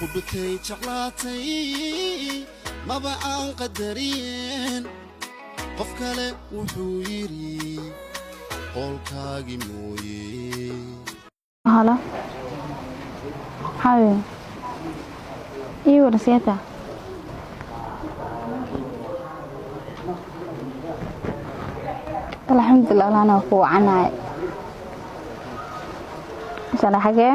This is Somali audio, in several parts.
Qudhutay jeclaatay maba aan qadariyeen. Qof kale wuxuu yidhi qoolkaagii mooye. Hello. Haye. Ii waran, seeta? Alxamdulilah, anaa ku wacanahay. Sana xagee?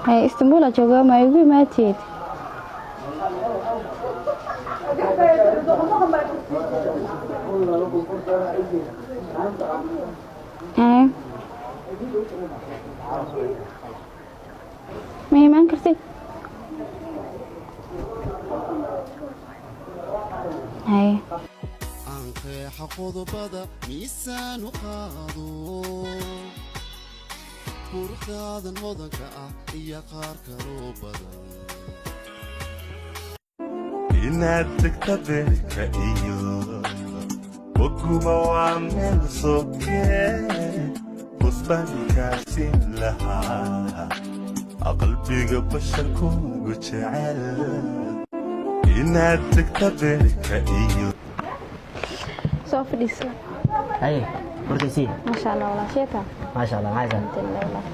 Haye, Istanbul aa joogaa, ma igu imaatid? Haye. Ma imaan kartid? Haye. Aan qeexa qodobada, miisaanu qaado quruxdaadan hodanka ah iyo qaar kaloo badan. Inaad tagta beerka iyo waguba waa meel sokee, busbaankaasiin lahaa qalbiga basharkuugu jecel inaad tagta beerka iyo Soo fadhiiso. Haye, warkaysii. Maasha Allah, walaasheeta. Maasha Allah, maxay tahay? Alxamdulilah, walaal.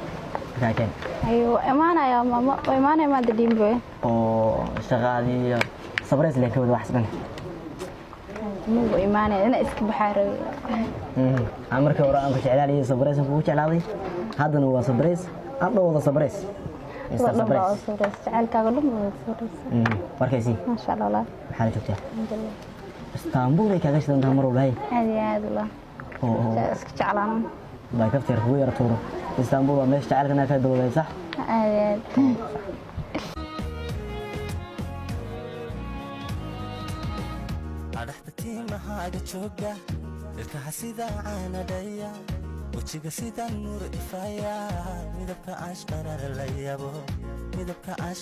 Maxaa keen? Ayo, imaanaya mama, waa imaanaya maanta dhiimbe. Oo shaqaadii iyo sabrays leen ka wada wax dhan. Mugu imaanaya ina iska baxaa rabay. Aan markii hore aan ku jeclaanayay sabrays aan kugu jeclaaday. Haddana waa sabrays, aan dhow wada sabrays. Waa dhan baa oo sabrays, jacaylkaaga dhan baa wada sabrays. Warkaysii. Maasha Allah, walaal. Maxaa la joogtaa? Alxamdulilah. Istanbul ay kaaga shidan tahay mar walba, hay. Aad iyo aad, walaal. Oo Saa iska jeclaana. Baa kafteer kugu yara tuuro. Istanbul waa meesha jacaylkana ka bilowday, sax? Aad iyo aad. Adhaxda tiimahaaga jooga, ilkaha sida caanadhaya, wejiga sida nuur ifaya, midabka ashqarar la yabo, midabka ash.